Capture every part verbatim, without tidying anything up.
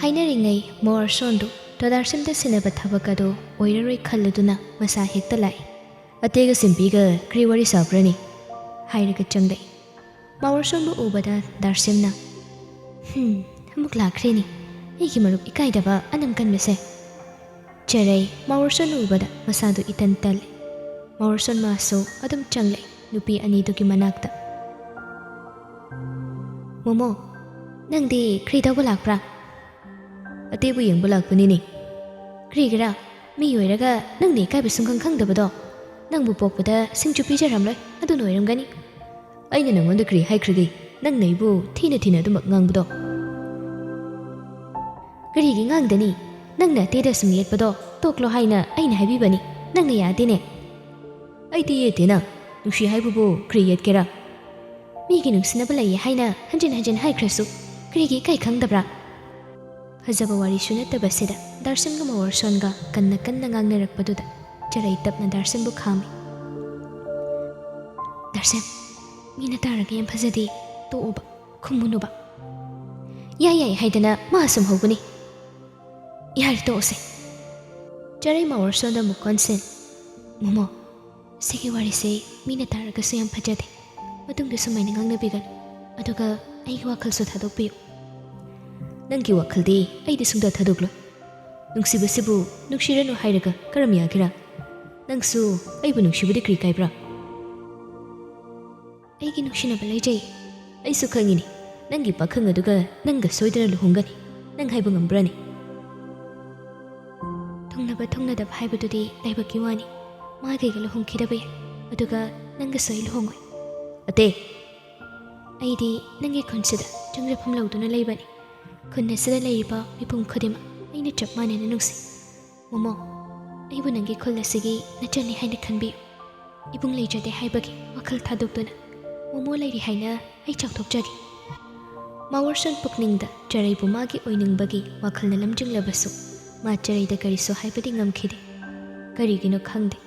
ꯍꯥꯏꯅꯔꯤꯉꯩ ꯃꯣꯔꯁꯣꯟꯗꯨ ꯇꯣꯗꯥꯔꯁꯤꯝꯗ ꯁꯤꯟꯅꯕ ꯊꯕꯛ ꯑꯗꯨ ꯑꯣꯏꯔꯔꯣꯏ ꯈꯜꯂꯗꯨꯅ ꯃꯁꯥ ꯍꯦꯛꯇ ꯂꯥꯛꯏ꯫ "ꯑꯇꯦꯒ ꯁꯤꯝꯄꯤꯒ ꯀꯔꯤ ꯋꯥꯔꯤ ꯁꯥꯕ꯭ꯔꯅꯤ?" ꯍꯥꯏꯔꯒ ꯆꯪꯂꯛꯏ꯫ ꯃꯣꯔꯁꯣꯟꯕꯨ ꯎꯕꯗ ꯗꯥꯔꯁꯤꯝꯅ, "ꯍꯝ, ꯑꯃꯨꯛ ꯂꯥꯛꯈ꯭ꯔꯦꯅꯦ, ꯑꯩꯒꯤ ꯃꯔꯨꯞ ꯏꯀꯥꯏꯗꯕ ꯑꯅꯝ ꯀꯟꯕꯁꯦ"꯫ ꯆꯔꯩ ꯃꯣꯔꯁꯣꯟ ꯎꯕꯗ ꯃꯁꯥꯗꯨ ꯏꯇꯟ ꯇꯜꯂꯦ꯫ ꯃꯣꯔꯁꯣꯟ ꯃꯥꯁꯨ ꯑꯗꯨꯝ ꯆꯪꯂꯛꯏ ꯅꯨꯄꯤ ꯑꯅꯤꯗꯨꯒꯤ ꯃꯅꯥꯛꯇ꯫ "ꯃꯣꯃꯣ, ꯅꯪꯗꯤ ꯀꯔꯤ ꯇꯧꯕ ꯂꯥꯛꯄ꯭ꯔꯥ?" "ꯑꯇꯦꯕꯨ ꯌꯦꯡꯕ ꯂꯥꯛꯄꯅꯤꯅꯦ"꯫ "ꯀꯔꯤꯒꯤꯔꯥ? ꯃꯤ ꯑꯣꯏꯔꯒ ꯅꯪꯅ ꯏꯀꯥꯏꯕ ꯁꯨꯡꯈꯪ ꯈꯪꯗꯕꯗꯣ? ꯅꯪꯕꯨ ꯄꯣꯛꯄꯗ ꯁꯤꯡꯖꯨ ꯄꯤꯖꯔꯝꯂꯣꯏ, ꯑꯗꯨꯅ ꯑꯣꯏꯔꯝꯒꯅꯤ"꯫ "ꯑꯩꯅ ꯅꯪꯉꯣꯟꯗ ꯀꯔꯤ ꯍꯥꯏꯈ꯭ꯔꯒꯦ? ꯅꯪꯅ ꯑꯩꯕꯨ ꯊꯤꯅ ꯊꯤꯅ ꯑꯗꯨꯃꯛ ꯉꯥꯡꯕꯗꯣ"꯫ "ꯀꯔꯤꯒꯤ ꯉꯥꯡꯗꯅꯤ? ꯅꯪꯅ ꯑꯇꯦꯗ ꯁꯨꯝ ꯌꯦꯠꯄꯗꯣ ꯇꯣꯛꯂꯣ ꯍꯥꯏꯅ ꯑꯩꯅ ꯍꯥꯏꯕꯤꯕꯅꯤ, ꯅꯪꯅ ꯌꯥꯗꯦꯅꯦ"꯫ "ꯑꯩꯗꯤ ꯌꯦꯠꯇꯦꯅ, ꯅꯨꯡꯁꯤ ꯍꯥꯏꯕꯕꯨ ꯀꯔꯤ ꯌꯦꯠꯀꯦꯔꯥ?" "ꯃꯤꯒꯤ ꯅꯨꯡꯁꯤꯅꯕ ꯂꯩꯌꯦ ꯍꯥꯏꯅ ꯍꯟꯖꯤꯟ ꯍꯟꯖꯤꯟ ꯍꯥꯏꯈ꯭ꯔꯁꯨ ꯀꯔꯤꯒꯤ ꯏꯀꯥꯏ ꯈꯪꯗꯕ꯭ꯔꯥ?" ꯐꯖꯕ ꯋꯥꯔꯤꯁꯨ ꯅꯠꯇꯕꯁꯤꯗ ꯗꯥꯔꯁꯤꯝꯒ ꯃꯣꯔꯁꯣꯟꯒ ꯀꯟꯅ ꯀꯟꯅ ꯉꯥꯡꯅꯔꯛꯄꯗꯨꯗ ꯆꯔꯩ ꯇꯞꯅ ꯗꯥꯔꯁꯤꯝꯕꯨ ꯈꯥꯝꯃꯤ꯫ "ꯗꯥꯔꯁꯤꯝ, ꯃꯤꯅ ꯇꯥꯔꯒ ꯌꯥꯝ ꯐꯖꯗꯦ, ꯇꯣꯛꯑꯣꯕ, ꯈꯨꯝꯃꯨꯅꯨꯕ"꯫ "ꯌꯥꯏ ꯌꯥꯏ" ꯍꯥꯏꯗꯅ ꯃꯥ ꯁꯨꯝ ꯍꯧꯒꯅꯤ꯫ "ꯌꯥꯔꯦ, ꯇꯣꯛꯑꯁꯦ"꯫ ꯆꯔꯩ ꯃꯣꯔꯁꯣꯟꯗ ꯑꯃꯨꯛ ꯑꯣꯟꯁꯤꯟ꯫ "ꯃꯣꯃꯣ, ꯁꯤꯒꯤ ꯋꯥꯔꯤꯁꯦ ꯃꯤꯅ ꯇꯥꯔꯒꯁꯨ ꯌꯥꯝ ꯐꯖꯗꯦ, ꯃꯇꯨꯡꯗ ꯁꯨꯃꯥꯏꯅ ꯉꯥꯡꯅꯕꯤꯒꯅꯨ, ꯑꯗꯨꯒ ꯑꯩꯒꯤ ꯋꯥꯈꯜꯁꯨ ꯊꯥꯗꯣꯛꯄꯤꯌꯨ"꯫ "ꯅꯪꯒꯤ ꯋꯥꯈꯜꯗꯤ ꯑꯩꯗꯤ ꯁꯨꯡꯊꯥ ꯊꯥꯗꯣꯛꯂꯣꯏ꯫ ꯅꯨꯡꯁꯤꯕꯁꯤꯕꯨ ꯅꯨꯡꯁꯤꯔꯅꯨ ꯍꯥꯏꯔꯒ ꯀꯔꯝ ꯌꯥꯒꯦꯔꯥ? ꯅꯪꯁꯨ ꯑꯩꯕꯨ ꯅꯨꯡꯁꯤꯕꯗꯤ ꯀꯔꯤ ꯀꯥꯏꯕ꯭ꯔꯥ?" "ꯑꯩꯒꯤ ꯅꯨꯡꯁꯤꯅꯕ ꯂꯩꯖꯩ"꯫ "ꯑꯩꯁꯨ ꯈꯪꯉꯤꯅꯦ, ꯅꯪꯒꯤ ꯄꯥꯈꯪ ꯑꯗꯨꯒ ꯅꯪꯒ ꯁꯣꯏꯗꯅ ꯂꯨꯍꯣꯡꯒꯅꯤ꯫ ꯅꯪ ꯍꯥꯏꯕ ꯉꯝꯕ꯭ꯔꯥꯅꯦ?" "ꯊꯨꯡꯅꯕ ꯊꯨꯡꯅꯗꯕ ꯍꯥꯏꯕꯗꯨꯗꯤ ꯂꯥꯏꯕꯛꯀꯤ ꯋꯥꯅꯤ꯫ ꯃꯥꯒ ꯑꯩꯒ ꯂꯨꯍꯣꯡꯈꯤꯗꯕ ꯌꯥꯏ, ꯑꯗꯨꯒ ꯅꯪꯒꯁꯨ ꯑꯩ ꯂꯨꯍꯣꯡꯉꯣꯏ"꯫ "ꯑꯇꯦ!" "ꯑꯩꯗꯤ ꯅꯪꯒꯤ ꯈꯨꯟꯁꯤꯗ ꯆꯪꯖꯐꯝ ꯂꯧꯗꯨꯅ ꯂꯩꯕꯅꯤ꯫ ꯈꯨꯟ ꯑꯁꯤꯗ ꯂꯩꯔꯤꯕ ꯃꯤꯄꯨꯝ ꯈꯨꯗꯤꯡꯃꯛ ꯑꯩꯅ ꯆꯞ ꯃꯥꯟꯅꯅ ꯅꯨꯡꯁꯤ꯫ ꯃꯣꯃꯣ, ꯑꯩꯕꯨ ꯅꯪꯒꯤ ꯈꯨꯜ ꯑꯁꯤꯒꯤ ꯅꯆꯟꯅꯤ ꯍꯥꯏꯅ ꯈꯟꯕꯤꯌꯨ"꯫ ꯏꯕꯨꯡ ꯂꯩꯖꯗꯦ ꯍꯥꯏꯕꯒꯤ ꯋꯥꯈꯜ ꯊꯥꯗꯣꯛꯇꯨꯅ ꯃꯣꯃꯣ ꯂꯩꯔꯤ ꯍꯥꯏꯅ ꯑꯩ ꯆꯥꯎꯊꯣꯛꯆꯒꯦ꯫ ꯃꯥꯋꯔꯁꯟ ꯄꯨꯛꯅꯤꯡꯗ ꯆꯔꯩꯕꯨ ꯃꯥꯒꯤ ꯑꯣꯏꯅꯤꯡꯕꯒꯤ ꯋꯥꯈꯜꯅ ꯂꯝꯖꯤꯡꯂꯕꯁꯨ ꯃꯥ ꯆꯔꯩꯗ ꯀꯔꯤꯁꯨ ꯍꯥꯏꯕꯗꯤ ꯉꯝꯈꯤꯗꯦ꯫ ꯀꯔꯤꯒꯤꯅꯣ ꯈꯪꯗꯦ,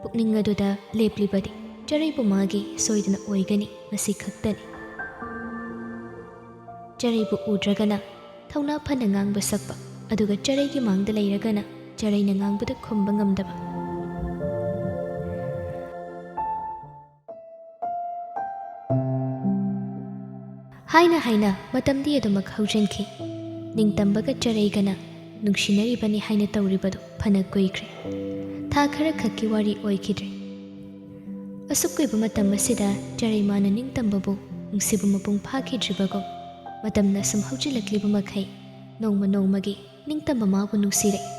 ꯄꯨꯛꯅꯤꯡ ꯑꯗꯨꯗ ꯂꯦꯞꯂꯤꯕꯗꯤ ꯆꯔꯩꯕꯨ ꯃꯥꯒꯤ ꯁꯣꯏꯗꯅ ꯑꯣꯏꯒꯅꯤ, ꯃꯁꯤ ꯈꯛꯇꯅꯤ꯫ ꯆꯔꯩꯕꯨ ꯎꯗ꯭ꯔꯒꯅ ꯊꯧꯅꯥ ꯐꯅ ꯉꯥꯡꯕ ꯁꯛꯄ, ꯑꯗꯨꯒ ꯆꯔꯩꯒꯤ ꯃꯥꯡꯗ ꯂꯩꯔꯒꯅ ꯆꯔꯩꯅ ꯉꯥꯡꯕꯗ ꯈꯨꯝꯕ ꯉꯝꯗꯕ꯫ ꯍꯥꯏꯅ ꯍꯥꯏꯅ ꯃꯇꯝꯗꯤ ꯑꯗꯨꯃꯛ ꯍꯧꯖꯤꯟꯈꯤ꯫ ꯅꯤꯡꯇꯝꯕꯒ ꯆꯔꯩꯒꯅ ꯅꯨꯡꯁꯤꯅꯔꯤꯕꯅꯤ ꯍꯥꯏꯅ ꯇꯧꯔꯤꯕꯗꯨ ꯐꯅ ꯀꯨꯏꯈ꯭ꯔꯦ꯫ ꯊꯥ ꯈꯔ ꯈꯛꯀꯤ ꯋꯥꯔꯤ ꯑꯣꯏꯈꯤꯗ꯭ꯔꯦ꯫ ꯑꯁꯨꯛ ꯀꯨꯏꯕ ꯃꯇꯝ ꯑꯁꯤꯗ ꯆꯔꯩꯃꯥꯅ ꯅꯤꯡꯇꯝꯕꯕꯨ ꯅꯨꯡꯁꯤꯕ ꯃꯄꯨꯡ ꯐꯥꯈꯤꯗ꯭ꯔꯤꯕꯒꯨꯝ, ꯃꯇꯝꯅ ꯁꯨꯝ ꯍꯧꯖꯤꯜꯂꯛꯂꯤꯕ ꯃꯈꯩ ꯅꯣꯡꯃ ꯅꯣꯡꯃꯒꯤ ꯅꯤꯡꯇꯝꯕ ꯃꯥꯕꯨ ꯅꯨꯡꯁꯤꯔꯛꯏ꯫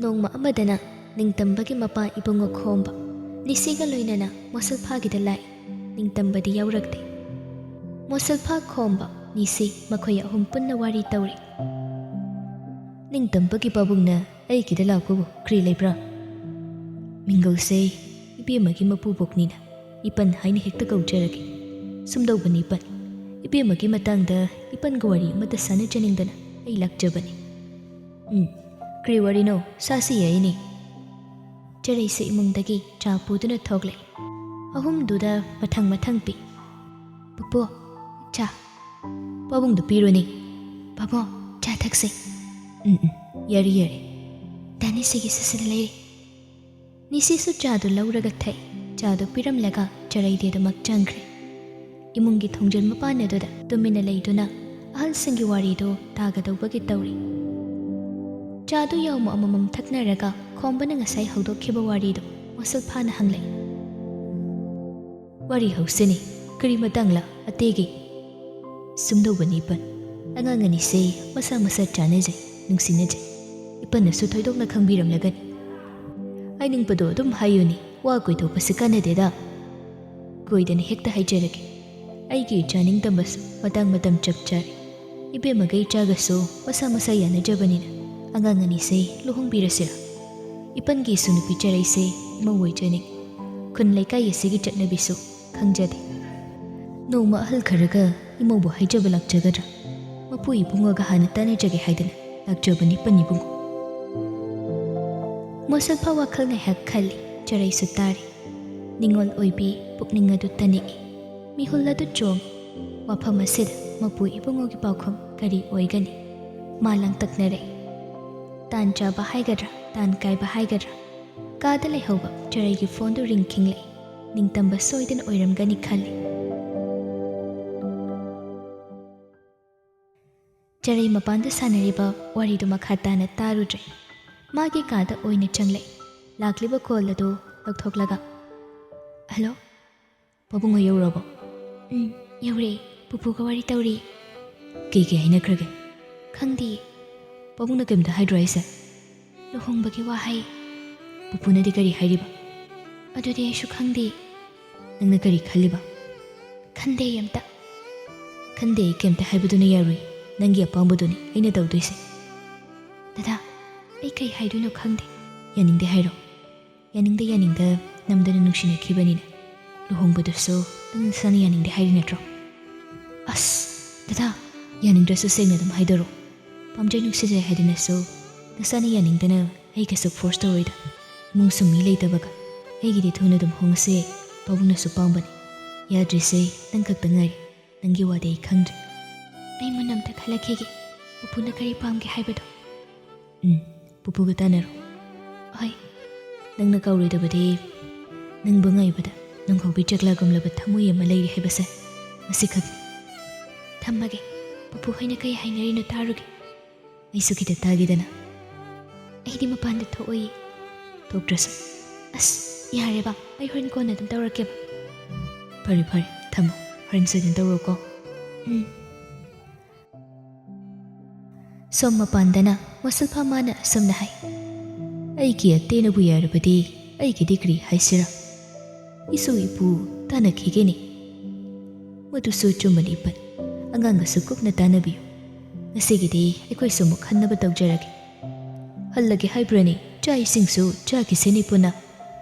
ꯅꯣꯡꯃ ꯑꯃꯗꯅ ꯅꯤꯡꯇꯝꯕꯒꯤ ꯃꯄꯥ ꯏꯕꯨꯡꯉꯣ ꯈꯣꯝꯕ ꯅꯤꯁꯤꯒ ꯂꯣꯏꯅꯅ ꯃꯣꯁꯜꯐꯥꯒꯤꯗ ꯂꯥꯛꯏ꯫ ꯅꯤꯡꯇꯝꯕꯗꯤ ꯌꯥꯎꯔꯛꯇꯦ꯫ ꯃꯣꯁꯜꯐꯥ, ꯈꯣꯝꯕ, ꯅꯤꯁꯤ ꯃꯈꯣꯏ ꯑꯍꯨꯝ ꯄꯨꯟꯅ ꯋꯥꯔꯤ ꯇꯧꯔꯤ꯫ ꯅꯤꯡꯇꯝꯕꯒꯤ ꯄꯥꯕꯨꯡꯅ ꯑꯩꯒꯤꯗ ꯂꯥꯛꯄꯕꯨ ꯀꯔꯤ ꯂꯩꯕ꯭ꯔꯥ? ꯃꯤꯡꯒꯧꯁꯦ ꯏꯕꯦꯝꯃꯒꯤ ꯃꯄꯨꯕꯣꯛꯅꯤꯅ ꯏꯄꯟ ꯍꯥꯏꯅ ꯍꯦꯛꯇ ꯀꯧꯖꯔꯒꯦ꯫ ꯁꯨꯝꯗꯧꯕꯅꯤ ꯏꯄꯟ, ꯏꯕꯦꯝꯃꯒꯤ ꯃꯇꯥꯡꯗ ꯏꯄꯟꯒ ꯋꯥꯔꯤ ꯑꯃꯠꯇ ꯁꯥꯟꯅꯖꯅꯤꯡꯗꯅ ꯑꯩ ꯂꯥꯛꯆꯕꯅꯤ꯫ ꯎꯝ, ꯀꯔꯤ ꯋꯥꯔꯤꯅꯣ? ꯁꯥꯁꯤ ꯌꯥꯏꯅꯦ꯫ ꯆꯔꯩꯁꯨ ꯏꯃꯨꯡꯗꯒꯤ ꯆꯥ ꯄꯨꯗꯨꯅ ꯊꯣꯛꯂꯛꯏ꯫ ꯑꯍꯨꯝꯗꯨꯗ ꯃꯊꯪ ꯃꯊꯪ ꯄꯤ꯫ ꯄꯨꯄꯨ, ꯆꯥ꯫ ꯄꯥꯕꯨꯡꯗ ꯄꯤꯔꯨꯅꯦ꯫ ꯄꯥꯕꯨꯡ, ꯆꯥ ꯊꯛꯁꯦ꯫ ꯎꯝ, ꯎꯝ, ꯌꯥꯔꯦ, ꯌꯥꯔꯦ꯫ ꯗꯥ ꯅꯤꯁꯤꯒꯤꯁꯨ ꯁꯤꯗ ꯂꯩꯔꯦ꯫ ꯅꯤꯁꯤꯁꯨ ꯆꯥꯗꯨ ꯂꯧꯔꯒ ꯊꯛꯏ꯫ ꯆꯥꯗꯨ ꯄꯤꯔꯝꯂꯒ ꯆꯔꯩꯗꯤ ꯑꯗꯨꯃꯛ ꯆꯪꯈ꯭ꯔꯦ꯫ ꯏꯃꯨꯡꯒꯤ ꯊꯣꯡꯖꯤꯜ ꯃꯄꯥꯟ ꯑꯗꯨꯗ ꯇꯨꯃꯤꯟꯅ ꯂꯩꯗꯨꯅ ꯑꯍꯜꯁꯤꯡꯒꯤ ꯋꯥꯔꯤꯗꯨ ꯇꯥꯒꯗꯧꯕꯒꯤ ꯇꯧꯔꯤ꯫ ꯆꯥꯗꯨ ꯌꯥꯎꯃ ꯑꯃꯃꯝ ꯊꯛꯅꯔꯒ ꯈꯣꯝꯕꯅ ꯉꯁꯥꯏ ꯍꯧꯗꯣꯛꯈꯤꯕ ꯋꯥꯔꯤꯗꯨ ꯃꯣꯁꯜꯐꯥꯅ ꯍꯪꯂꯛꯏ꯫ ꯋꯥꯔꯤ ꯍꯧꯁꯤꯅꯦ, ꯀꯔꯤ ꯃꯇꯥꯡꯂ ꯑꯇꯩꯒꯤ? ꯁꯨꯝꯗꯧꯕꯅꯤ ꯏꯄꯟ, ꯑꯉꯥꯡ ꯑꯅꯤꯁꯦ ꯃꯁꯥ ꯃꯁꯥ ꯆꯥꯅꯖꯩ, ꯅꯨꯡꯁꯤꯅꯖꯩ꯫ ꯏꯄꯟꯅꯁꯨ ꯊꯣꯏꯗꯣꯛꯅ ꯈꯪꯕꯤꯔꯝꯂꯒꯅꯤ꯫ ꯍꯥꯏꯅꯤꯡꯕꯗꯣ ꯑꯗꯨꯝ ꯍꯥꯏꯌꯨꯅꯦ, ꯋꯥ ꯀꯣꯏꯊꯣꯛꯄꯁꯤ ꯀꯥꯟꯅꯗꯦꯗ꯫ ꯀꯣꯏꯗꯅ ꯍꯦꯛꯇ ꯍꯥꯏꯖꯔꯒꯦ꯫ ꯑꯩꯒꯤ ꯏꯆꯥ ꯅꯤꯡꯇꯝꯕꯁꯨ ꯃꯇꯥꯡ ꯃꯇꯝ ꯆꯞ ꯆꯥꯔꯦ꯫ ꯏꯕꯦꯝꯃꯒ ꯏꯆꯥꯒꯁꯨ ꯃꯁꯥ ꯃꯁꯥ ꯌꯥꯅꯖꯕꯅꯤꯅ ꯑꯉꯥꯡ ꯑꯅꯤꯁꯦ ꯂꯨꯍꯣꯡꯕꯤꯔꯁꯤꯔꯥ? ꯏꯄꯟꯒꯤꯁꯨ ꯅꯨꯄꯤ ꯆꯔꯩꯁꯦ ꯏꯃꯧ ꯑꯣꯏꯖꯅꯤꯡꯏ꯫ ꯈꯨꯟ ꯂꯩꯀꯥꯏ ꯑꯁꯤꯒꯤ ꯆꯠꯅꯕꯤꯁꯨ ꯈꯪꯖꯗꯦ꯫ ꯅꯣꯡꯃ ꯑꯍꯜ ꯈꯔꯒ ꯏꯃꯧꯕꯨ ꯍꯥꯏꯖꯕ ꯂꯥꯛꯆꯒꯗ꯭ꯔꯥ? ꯃꯄꯨ ꯏꯕꯨꯡꯉꯣꯒ ꯍꯥꯟꯅ ꯇꯥꯟꯅꯖꯒꯦ ꯍꯥꯏꯗꯅ ꯂꯥꯛꯆꯕꯅꯤ ꯏꯄꯟ ꯏꯕꯨꯡꯉꯣ꯫ ꯃꯣꯁꯜꯐꯥ ꯋꯥꯈꯜ ꯉꯥꯏꯍꯥꯛ ꯈꯜꯂꯤ, ꯆꯔꯩꯁꯨ ꯇꯥꯔꯤ꯫ ꯅꯤꯡꯉꯣꯜ ꯑꯣꯏꯕꯤ ꯄꯨꯛꯅꯤꯡ ꯑꯗꯨ ꯇꯅꯤꯛꯏ, ꯃꯤꯍꯨꯜ ꯑꯗꯨ ꯆꯣꯡꯏ꯫ ꯋꯥꯐꯝ ꯑꯁꯤꯗ ꯃꯄꯨ ꯏꯕꯨꯡꯉꯣꯒꯤ ꯄꯥꯎꯈꯨꯝ ꯀꯔꯤ ꯑꯣꯏꯒꯅꯤ? ꯃꯥ ꯂꯥꯡꯇꯛꯅꯔꯛꯏ꯫ ꯇꯥꯟ ꯆꯥꯕ ꯍꯥꯏꯒꯗ꯭ꯔꯥ, ꯇꯥꯟ ꯀꯥꯏꯕ ꯍꯥꯏꯒꯗ꯭ꯔꯥ, ꯀꯥꯗ ꯂꯩꯍꯧꯕ ꯆꯔꯩꯒꯤ ꯐꯣꯟꯗꯨ ꯔꯤꯡ ꯈꯤꯡꯂꯛꯏ꯫ ꯅꯤꯡꯇꯝꯕ ꯁꯣꯏꯗꯅ ꯑꯣꯏꯔꯝꯒꯅꯤ ꯈꯜꯂꯤ꯫ ꯆꯔꯩ ꯃꯄꯥꯟꯗ ꯁꯥꯟꯅꯔꯤꯕ ꯋꯥꯔꯤꯗꯨ ꯃꯈꯥ ꯇꯥꯅ ꯇꯥꯔꯨꯗ꯭ꯔꯦ꯫ ꯃꯥꯒꯤ ꯀꯥꯗ ꯑꯣꯏꯅ ꯆꯪꯂꯛꯏ꯫ ꯂꯥꯛꯂꯤꯕ ꯀꯣꯜ ꯑꯗꯨ ꯂꯧꯊꯣꯛꯂꯒ, "ꯍꯜꯂꯣ, ꯄꯥꯕꯨꯡ ꯍꯣꯏ ꯌꯧꯔꯕꯣ?" "ꯎꯝ, ꯌꯧꯔꯦ꯫ ꯄꯨꯄꯨꯒ ꯋꯥꯔꯤ ꯇꯧꯔꯤ꯫" "ꯀꯩ ꯀꯩ ꯍꯥꯏꯅꯈ꯭ꯔꯒꯦ?" "ꯈꯪꯗꯦ꯫" "ꯄꯥꯕꯨꯡꯅ ꯀꯩꯝꯇ ꯍꯥꯏꯗ꯭ꯔꯣ ꯍꯥꯏꯁꯦ?" "ꯂꯨꯍꯣꯡꯕꯒꯤ ꯋꯥ ꯍꯥꯏ꯫" "ꯄꯨꯄꯨꯅꯗꯤ ꯀꯔꯤ ꯍꯥꯏꯔꯤꯕ?" "ꯑꯗꯨꯗꯤ ꯑꯩꯁꯨ ꯈꯪꯗꯦ꯫" "ꯅꯪꯅ ꯀꯔꯤ ꯈꯜꯂꯤꯕ?" "ꯈꯟꯗꯦ ꯑꯩ ꯑꯝꯇ꯫" "ꯈꯟꯗꯦ ꯑꯩ ꯀꯩꯝꯇ ꯍꯥꯏꯕꯗꯨꯅ ꯌꯥꯔꯣꯏ꯫ ꯅꯪꯒꯤ ꯑꯄꯥꯝꯕꯗꯨꯅꯤ ꯑꯩꯅ ꯇꯧꯗꯣꯏꯁꯦ꯫" "ꯗꯗꯥ, ꯑꯩ ꯀꯩ ꯍꯥꯏꯗꯣꯏꯅꯣ ꯈꯪꯗꯦ꯫" "ꯌꯥꯅꯤꯡꯗꯦ ꯍꯥꯏꯔꯣ?" "ꯌꯥꯅꯤꯡꯗ ꯌꯥꯅꯤꯡꯗ ꯅꯝꯗꯅ ꯅꯨꯡꯁꯤꯅꯈꯤꯕꯅꯤꯅ, ꯂꯨꯍꯣꯡꯕꯗꯨꯁꯨ ꯅꯪ ꯅꯁꯥꯅ ꯌꯥꯅꯤꯡꯗꯦ ꯍꯥꯏꯔꯤ ꯅꯠꯇ꯭ꯔꯣ?" "ꯑꯁ, ꯗꯗꯥ, ꯌꯥꯅꯤꯡꯗ꯭ꯔꯁꯨ ꯁꯦꯡꯅ ꯑꯗꯨꯝ ꯍꯥꯏꯗꯣꯔꯛꯑꯣ꯫ ꯄꯥꯝꯖꯩ ꯅꯨꯡꯁꯤꯖꯩ ꯍꯥꯏꯗꯨꯅꯁꯨ ꯅꯁꯥꯅ ꯌꯥꯅꯤꯡꯗꯅ ꯑꯩ ꯀꯩꯁꯨ ꯐꯣꯔꯁ ꯇꯧꯔꯣꯏꯗ꯫ ꯏꯃꯨꯡꯁꯨ ꯃꯤ ꯂꯩꯇꯕꯒ꯫ ꯑꯩꯒꯤꯗꯤ ꯊꯨꯅ ꯑꯗꯨꯝ ꯍꯣꯡꯉꯁꯦ꯫ ꯄꯥꯕꯨꯡꯅꯁꯨ ꯄꯥꯝꯕꯅꯤ꯫ ꯌꯥꯗ꯭ꯔꯤꯁꯦ ꯅꯪ ꯈꯛꯇ ꯉꯥꯏꯔꯦ꯫ ꯅꯪꯒꯤ ꯋꯥꯗꯤ ꯑꯩ ꯈꯪꯗ꯭ꯔꯦ꯫" "ꯑꯩ ꯃꯨꯟꯅ ꯑꯝꯇ ꯈꯜꯂꯛꯈꯤꯒꯦ꯫ ꯄꯨꯄꯨꯅ ꯀꯔꯤ ꯄꯥꯝꯒꯦ ꯍꯥꯏꯕꯗꯣ꯫" "ꯎꯝ, ꯄꯨꯄꯨꯒ ꯇꯥꯟꯅꯔꯣ꯫" "ꯍꯣꯏ꯫" "ꯅꯪꯅ ꯀꯥꯎꯔꯣꯏꯗꯕꯗꯤ, ꯅꯪꯕꯨ ꯉꯥꯏꯕꯗ ꯅꯨꯡꯐꯥꯎꯕꯤ ꯆꯥꯛꯂꯥꯒꯨꯝꯂꯕ ꯊꯃꯣꯏ ꯑꯃ ꯂꯩꯔꯤ ꯍꯥꯏꯕꯁꯦ ꯉꯁꯤꯈꯛ꯫" "ꯊꯝꯃꯒꯦ꯫ ꯄꯨꯄꯨ ꯍꯣꯏꯅ ꯀꯩ ꯍꯥꯏꯅꯔꯤꯅꯣ ꯇꯥꯔꯨꯒꯦ꯫" "ꯑꯩꯁꯨ ꯈꯤꯇ ꯇꯥꯒꯦꯗꯅ꯫" "ꯑꯩꯗꯤ ꯃꯄꯥꯟꯗ ꯊꯣꯛꯑꯣꯏꯌꯦ꯫" "ꯊꯣꯛꯇ꯭ꯔꯁꯨ꯫" "ꯑꯁ, ꯌꯥꯔꯦꯕ, ꯑꯩ ꯍꯣꯔꯦꯟ ꯀꯣꯟꯅ ꯑꯗꯨꯝ ꯇꯧꯔꯛꯀꯦꯕ꯫" "ꯐꯔꯦ ꯐꯔꯦ, ꯊꯝꯃꯣ꯫ ꯍꯣꯔꯦꯟ ꯁꯣꯏꯗꯅ ꯇꯧꯔꯛꯎꯀꯣ꯫" "ꯎꯝ꯫" ꯁꯣꯝ ꯃꯄꯥꯟꯗꯅ ꯃꯣꯁꯜꯐꯥ ꯃꯥꯅ ꯑꯁꯨꯝꯅ ꯍꯥꯏ, "ꯑꯩꯒꯤ ꯑꯇꯦꯅꯕꯨ ꯌꯥꯔꯕꯗꯤ ꯑꯩꯒꯤꯗꯤ ꯀꯔꯤ ꯍꯥꯏꯁꯤꯔꯥ? ꯏꯁꯨ ꯏꯄꯨ ꯇꯥꯟꯅꯈꯤꯒꯦꯅꯦ꯫" "ꯃꯗꯨꯁꯨ ꯑꯆꯨꯝꯕꯅꯤ ꯏꯄꯟ꯫ ꯑꯉꯥꯡꯒꯁꯨ ꯀꯨꯞꯅ ꯇꯥꯟꯅꯕꯤꯌꯨ꯫ ꯉꯁꯤꯒꯤꯗꯤ ꯑꯩꯈꯣꯏꯁꯨ ꯑꯃꯨꯛ ꯍꯟꯅꯕ ꯇꯧꯖꯔꯒꯦ꯫" "ꯍꯜꯂꯒꯦ ꯍꯥꯏꯕ꯭ꯔꯅꯦ? ꯆꯥꯛ ꯏꯁꯤꯡꯁꯨ ꯆꯥꯈꯤꯁꯤꯅꯦ ꯄꯨꯟꯅ꯫"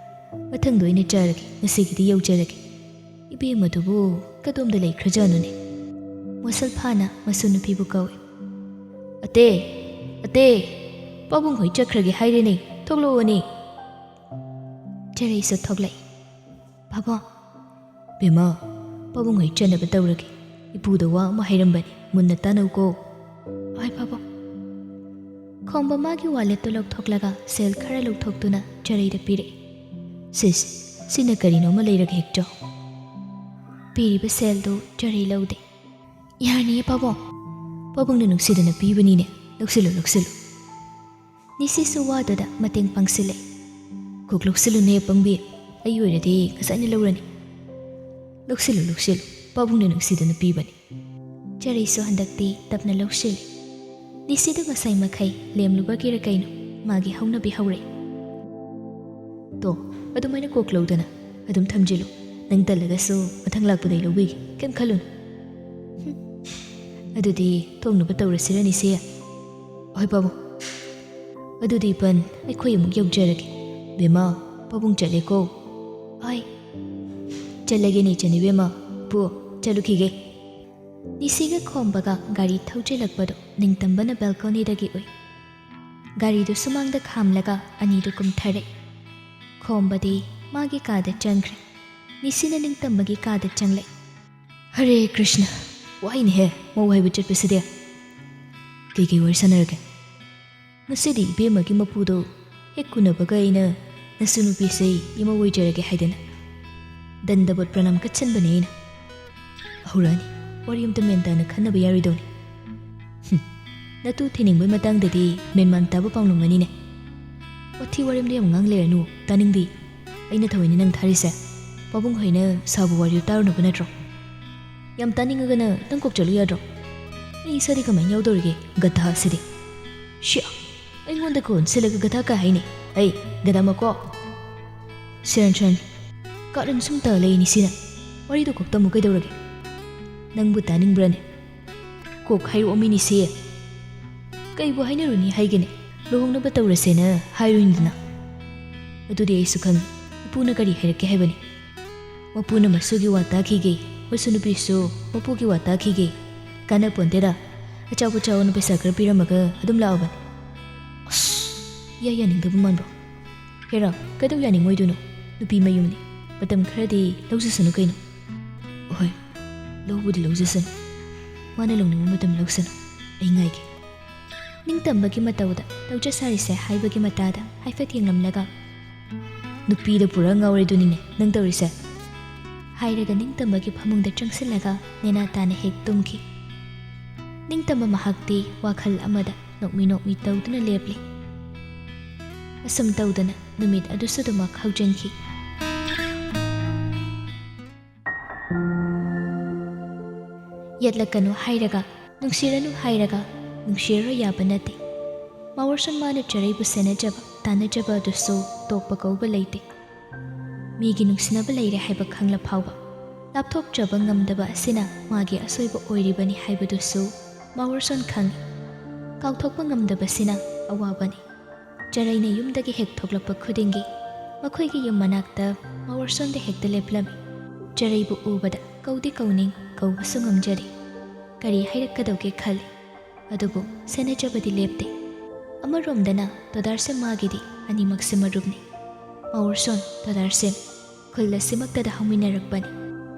"ꯃꯊꯪꯗ ꯑꯣꯏꯅ ꯆꯥꯔꯒꯦ, ꯉꯁꯤꯒꯤꯗꯤ ꯌꯧꯖꯔꯒꯦ꯫" "ꯏꯕꯦꯝꯃꯗꯨꯕꯨ ꯀꯗꯣꯝꯗ ꯂꯩꯈ꯭ꯔꯖꯥꯠꯅꯣꯅꯦ?" ꯃꯣꯁꯜꯐꯥꯅ ꯃꯁꯨ ꯅꯨꯄꯤꯕꯨ ꯀꯧꯏ꯫ "ꯑꯇꯦ, ꯑꯇꯦ, ꯄꯥꯕꯨꯡ ꯍꯣꯏ ꯆꯠꯈ꯭ꯔꯒꯦ ꯍꯥꯏꯔꯦꯅꯦ, ꯊꯣꯛꯂꯛꯑꯣꯅꯦ꯫" ꯆꯔꯩꯁꯨ ꯊꯣꯛꯂꯛꯏ꯫ "ꯄꯥꯕꯨꯡ꯫" "ꯕꯦꯝꯃ, ꯄꯥꯕꯨꯡ ꯍꯣꯏ ꯆꯠꯅꯕ ꯇꯧꯔꯒꯦ꯫ ꯏꯄꯨꯗ ꯋꯥ ꯑꯃ ꯍꯥꯏꯔꯝꯕꯅꯤ, ꯃꯨꯟꯅ ꯇꯥꯅꯧꯀꯣ꯫ ꯍꯣꯏ ꯄꯥꯕꯨꯡ꯫ ꯈꯣꯝꯕ ꯃꯥꯒꯤ ꯋꯥꯂꯦꯠꯇꯨ ꯂꯧꯊꯣꯛꯂꯒ ꯁꯦꯜ ꯈꯔ ꯂꯧꯊꯣꯛꯇꯨꯅ ꯆꯔꯩꯗ ꯄꯤꯔꯛꯏ꯫ "ꯁꯤꯁ, ꯁꯤꯅ ꯀꯔꯤꯅꯣ ꯑꯃ ꯂꯩꯔꯒ ꯍꯦꯛ ꯆꯥꯎ꯫" ꯄꯤꯔꯤꯕ ꯁꯦꯜꯗꯨ ꯆꯔꯩ ꯂꯧꯗꯦ꯫ "ꯌꯥꯔꯅꯤꯌꯦ ꯄꯥꯕꯨꯡ, ꯄꯥꯕꯨꯡꯅ ꯅꯨꯡꯁꯤꯗꯅ ꯄꯤꯕꯅꯤꯅꯦ, ꯂꯧꯁꯤꯜꯂꯨ, ꯂꯧꯁꯤꯜꯂꯨ꯫" ꯅꯤꯁꯤꯁꯨ ꯋꯥꯗꯨꯗ ꯃꯇꯦꯡ ꯄꯥꯡꯁꯤꯜꯂꯦ꯫ "ꯀꯣꯛ ꯂꯧꯁꯤꯜꯂꯨꯅꯦ ꯄꯪꯕꯤ, ꯑꯩ ꯑꯣꯏꯔꯗꯤ ꯉꯁꯥꯏꯅ ꯂꯧꯔꯅꯤ꯫" "ꯂꯧꯁꯤꯜꯂꯨ, ꯂꯧꯁꯤꯜꯂꯨ, ꯄꯥꯕꯨꯡꯅ ꯅꯨꯡꯁꯤꯗꯅ ꯄꯤꯕꯅꯤ꯫" ꯆꯔꯩꯁꯨ ꯍꯟꯗꯛꯇꯤ ꯇꯞꯅ ꯂꯧꯁꯤꯜꯂꯤ꯫ ꯅꯤꯁꯤꯗꯨ ꯉꯁꯥꯏ ꯃꯈꯩ ꯂꯦꯝꯂꯨꯕꯒꯤꯔ ꯀꯩꯅꯣ, ꯃꯥꯒꯤ ꯍꯧꯅꯕꯤ ꯍꯧꯔꯛꯏ꯫ "ꯇꯣ, ꯑꯗꯨꯃꯥꯏꯅ ꯀꯣꯛ ꯂꯧꯗꯅ ꯑꯗꯨꯝ ꯊꯝꯖꯤꯜꯂꯨ꯫ ꯅꯪ ꯇꯜꯂꯒꯁꯨ ꯃꯊꯪ ꯂꯥꯛꯄꯗ ꯑꯩ ꯂꯧꯕꯤꯒꯦ, ꯀꯩꯝ ꯈꯜꯂꯨꯅꯨ꯫" "ꯍꯨꯝ, ꯑꯗꯨꯗꯤ ꯊꯣꯡꯅꯕ ꯇꯧꯔꯁꯤꯔ ꯅꯤꯁꯤ?" "ꯍꯣꯏ ꯄꯥꯕꯨꯡ꯫" "ꯑꯗꯨꯗꯤ ꯄꯟ, ꯑꯩꯈꯣꯏ ꯑꯃꯨꯛ ꯌꯧꯖꯔꯒꯦ꯫ ꯕꯦꯝꯃ, ꯄꯥꯕꯨꯡ ꯆꯠꯂꯦꯀꯣ꯫" "ꯍꯣꯏ꯫" "ꯆꯠꯂꯒꯦꯅꯦ ꯏꯆꯟ ꯏꯕꯦꯝꯃ꯫ ꯄꯨ, ꯆꯠꯂꯨꯈꯤꯒꯦ꯫" ꯅꯤꯁꯤꯒ ꯈꯣꯝꯕꯒ ꯒꯥꯔꯤ ꯊꯧꯖꯤꯜꯂꯛꯄꯗꯣ ꯅꯤꯡꯇꯝꯕꯅ ꯕꯦꯜꯀꯣꯅꯤꯗꯒꯤ ꯎꯏ꯫ ꯒꯥꯔꯤꯗꯨ ꯁꯨꯃꯥꯡꯗ ꯈꯥꯝꯂꯒ ꯑꯅꯤꯗꯨ ꯀꯨꯝꯊꯔꯛꯏ꯫ ꯈꯣꯝꯕꯗꯤ ꯃꯥꯒꯤ ꯀꯥꯗ ꯆꯪꯈ꯭ꯔꯦ꯫ ꯅꯤꯁꯤꯅ ꯅꯤꯡꯇꯝꯕꯒꯤ ꯀꯥꯗ ꯆꯪꯂꯛꯏ꯫ "ꯍꯔꯦ ꯀ꯭ꯔꯤꯁꯅ, ꯋꯥꯏꯅꯦꯍꯦ ꯃꯧ ꯍꯥꯏꯕ ꯆꯠꯄꯁꯤꯗꯤ꯫ ꯀꯩꯀꯩ ꯋꯥꯔꯤ ꯁꯥꯟꯅꯔꯒꯦ?" "ꯉꯁꯤꯗꯤ ꯏꯕꯦꯝꯃꯒꯤ ꯃꯄꯨꯗꯣ ꯍꯦꯛ ꯎꯅꯕꯒ ꯑꯩꯅ ꯅꯁꯨ ꯅꯨꯄꯤꯁꯦ ꯏꯃꯧ ꯑꯣꯏꯖꯔꯒꯦ ꯍꯥꯏꯗꯅ ꯗꯟꯗꯕꯠ ꯄ꯭ꯔꯅꯥꯝ ꯀꯠꯁꯟꯕꯅꯦ ꯑꯩꯅ꯫ ꯍꯧꯔꯛꯑꯅꯤ, ꯋꯥꯔꯤ ꯑꯝꯇ ꯃꯦꯟ ꯇꯥꯅ ꯈꯟꯅꯕ ꯌꯥꯔꯣꯏꯗꯧꯅꯤ꯫ ꯍꯨꯝ, ꯅꯇꯨ ꯊꯤꯅꯤꯡꯕꯩ ꯃꯇꯥꯡꯗꯗꯤ ꯃꯦꯟ ꯃꯥꯟ ꯇꯥꯕ ꯄꯥꯎꯂꯝꯒꯅꯤꯅꯦ꯫ ꯋꯥꯊꯤ ꯋꯥꯔꯦꯝꯗ ꯌꯥꯝ ꯉꯥꯡ ꯂꯩꯔꯅꯨ, ꯇꯥꯅꯤꯡꯗꯦ꯫ ꯑꯩꯅ ꯊꯑꯣꯏꯅ ꯅꯪ ꯊꯥꯔꯤꯁꯦ ꯄꯥꯕꯨꯡ ꯍꯣꯏꯅ ꯁꯥꯕ ꯋꯥꯔꯤꯗꯨ ꯇꯥꯔꯨꯅꯕ ꯅꯠꯇ꯭ꯔꯣ? ꯌꯥꯝ ꯇꯥꯅꯤꯡꯉꯒꯅ ꯅꯪ ꯀꯣꯛ ꯆꯠꯂꯨ ꯌꯥꯗ꯭ꯔꯣ? ꯑꯩ ꯏꯁꯥꯗꯤ ꯀꯃꯥꯏꯅ ꯌꯥꯎꯗꯧꯔꯤꯒꯦ, ꯒꯙꯥꯁꯤꯗꯤ꯫ ꯁꯤꯌꯥ, ꯑꯩꯉꯣꯟꯗ ꯀꯣꯟꯁꯤꯜꯂꯒ ꯒꯙꯥ ꯀꯥꯏ ꯍꯥꯏꯅꯤ? ꯑꯩ ꯒꯙꯥ ꯃꯀꯣꯛ꯫ ꯁꯦꯔꯟ ꯁꯦꯔꯟ, ꯀꯥꯔꯟ ꯁꯨꯝ ꯇꯧꯔ ꯂꯩ ꯅꯤꯁꯤꯅ꯫ ꯋꯥꯔꯤꯗꯣ ꯀꯣꯛ ꯇꯝꯃꯨ ꯀꯩꯗꯧꯔꯒꯦ? ꯅꯪꯕꯨ ꯇꯥꯅꯤꯡꯕ꯭ꯔꯅꯦ? ꯀꯣꯛ ꯍꯥꯏꯔꯛꯑꯣ ꯃꯤ ꯅꯤꯁꯤ꯫ ꯀꯩꯕꯨ ꯍꯥꯏꯅꯔꯨꯅꯤ ꯍꯥꯏꯒꯦꯅꯦ? ꯂꯨꯍꯣꯡꯅꯕ ꯇꯧꯔꯁꯦꯅ ꯍꯥꯏꯔꯨꯏꯅꯤꯗꯅ꯫ ꯑꯗꯨꯗꯤ ꯑꯩꯁꯨ ꯈꯪꯉꯤ ꯏꯄꯨꯅ ꯀꯔꯤ ꯍꯥꯏꯔꯛꯀꯦ ꯍꯥꯏꯕꯅꯤ꯫ ꯃꯄꯨꯅ ꯃꯁꯨꯒꯤ ꯋꯥ ꯇꯥꯈꯤꯒꯦ, ꯃꯁꯨ ꯅꯨꯄꯤꯁꯨ ꯃꯄꯨꯒꯤ ꯋꯥ ꯇꯥꯈꯤꯒꯦ꯫ ꯀꯥꯟꯅꯄꯣꯟꯇꯦꯗ, ꯑꯆꯥꯄꯣꯠ ꯆꯥꯎꯑꯣꯅ ꯄꯩꯁꯥ ꯈꯔ ꯄꯤꯔꯝꯃꯒ ꯑꯗꯨꯝ ꯂꯥꯛꯑꯕꯅꯤ꯫ ꯑꯁ, ꯏꯌꯥ ꯌꯥꯅꯤꯡꯗꯕ ꯃꯥꯟꯕ꯭ꯔꯣ? ꯍꯦꯔꯥ, ꯀꯩꯗꯧ ꯌꯥꯅꯤꯡꯉꯣꯏꯗꯣꯏꯅꯣ? ꯅꯨꯄꯤ ꯃꯌꯨꯝꯅꯤ, ꯃꯇꯝ ꯈꯔꯗꯤ ꯂꯧꯖꯁꯅꯨ ꯀꯩꯅꯣ꯫ ꯍꯣꯏ, ꯂꯧꯕꯨꯗꯤ ꯂꯧꯖꯁꯅꯨ, ꯃꯥꯅ ꯂꯧꯅꯤꯡꯕ ꯃꯇꯝ ꯂꯧꯁꯅꯨ, ꯑꯩ ꯉꯥꯏꯒꯦ꯫ ꯅꯤꯡꯇꯝꯕꯒꯤ ꯃꯇꯧꯗ ꯇꯧꯖ ꯁꯥꯔꯤꯁꯦ ꯍꯥꯏꯕꯒꯤ ꯃꯇꯥꯗ ꯍꯥꯏꯐꯦꯠ ꯌꯦꯡꯂꯝꯂꯒ, "ꯅꯨꯄꯤꯗ ꯄꯨꯔꯥ ꯉꯥꯎꯔꯦꯗꯨꯅꯤꯅꯦ ꯅꯪ ꯇꯧꯔꯤꯁꯦ," ꯍꯥꯏꯔꯒ ꯅꯤꯡꯇꯝꯕꯒꯤ ꯐꯃꯨꯡꯗ ꯆꯪꯁꯤꯜꯂꯒ ꯅꯦꯅꯥ ꯇꯥꯅ ꯍꯦꯛ ꯇꯨꯝꯈꯤ꯫ ꯅꯤꯡꯇꯝꯕ ꯃꯍꯥꯛꯇꯤ ꯋꯥꯈꯜ ꯑꯃꯗ ꯅꯣꯛꯃꯤ ꯅꯣꯛꯃꯤ ꯇꯧꯗꯨꯅ ꯂꯦꯞꯂꯤ꯫ ꯑꯁꯨꯝ ꯇꯧꯗꯅ ꯅꯨꯃꯤꯠ ꯑꯗꯨꯁꯨ ꯑꯗꯨꯃꯛ ꯍꯧꯖꯤꯟꯈꯤ꯫ ꯌꯦꯠꯂꯛꯀꯅꯨ ꯍꯥꯏꯔꯒ, ꯅꯨꯡꯁꯤꯔꯅꯨ ꯍꯥꯏꯔꯒ, ꯅꯨꯡꯁꯤꯔꯔꯣꯏ ꯌꯥꯕ ꯅꯠꯇꯦ꯫ ꯃꯥꯋꯔꯁꯟ ꯃꯥꯅ ꯆꯔꯩꯕꯨ ꯁꯦꯟꯅꯖꯕ, ꯇꯥꯟꯅꯖꯕ ꯑꯗꯨꯁꯨ ꯇꯣꯛꯄ ꯀꯧꯕ ꯂꯩꯇꯦ꯫ ꯃꯤꯒꯤ ꯅꯨꯡꯁꯤꯅꯕ ꯂꯩꯔꯦ ꯍꯥꯏꯕ ꯈꯪꯂ ꯐꯥꯎꯕ ꯂꯥꯞꯊꯣꯛꯆꯕ ꯉꯝꯗꯕ ꯑꯁꯤꯅ ꯃꯥꯒꯤ ꯑꯁꯣꯏꯕ ꯑꯣꯏꯔꯤꯕꯅꯤ ꯍꯥꯏꯕꯗꯨꯁꯨ ꯃꯥꯋꯔꯁꯟ ꯈꯪꯏ꯫ ꯀꯥꯎꯊꯣꯛꯄ ꯉꯝꯗꯕꯁꯤꯅ ꯑꯋꯥꯕꯅꯤ꯫ ꯆꯔꯩꯅ ꯌꯨꯝꯗꯒꯤ ꯍꯦꯛ ꯊꯣꯛꯂꯛꯄ ꯈꯨꯗꯤꯡꯒꯤ ꯃꯈꯣꯏꯒꯤ ꯌꯨꯝ ꯃꯅꯥꯛꯇ ꯃꯥꯋꯔꯁꯣꯟꯗ ꯍꯦꯛꯇ ꯂꯦꯞꯂꯝꯃꯤ꯫ ꯆꯔꯩꯕꯨ ꯎꯕꯗ ꯀꯧꯗꯤ ꯀꯧꯅꯤꯡ, ꯀꯧꯕꯁꯨ ꯉꯝꯖꯔꯤ꯫ ꯀꯔꯤ ꯍꯥꯏꯔꯛꯀꯗꯧꯒꯦ ꯈꯜꯂꯤ, ꯑꯗꯨꯕꯨ ꯁꯦꯟꯅꯖꯕꯗꯤ ꯂꯦꯞꯇꯦ꯫ ꯑꯃꯔꯣꯝꯗꯅ ꯇꯣꯗꯥꯔꯁꯦ ꯃꯥꯒꯤꯗꯤ ꯑꯅꯤꯃꯛꯁꯦ ꯃꯔꯨꯞꯅꯤ꯫ ꯃꯥꯋꯔꯁꯣꯟ, ꯇꯣꯗꯥꯔꯁꯦ ꯈꯨꯜ ꯑꯁꯤꯃꯛꯇꯗ ꯍꯧꯃꯤꯟꯅꯔꯛꯄꯅꯤ꯫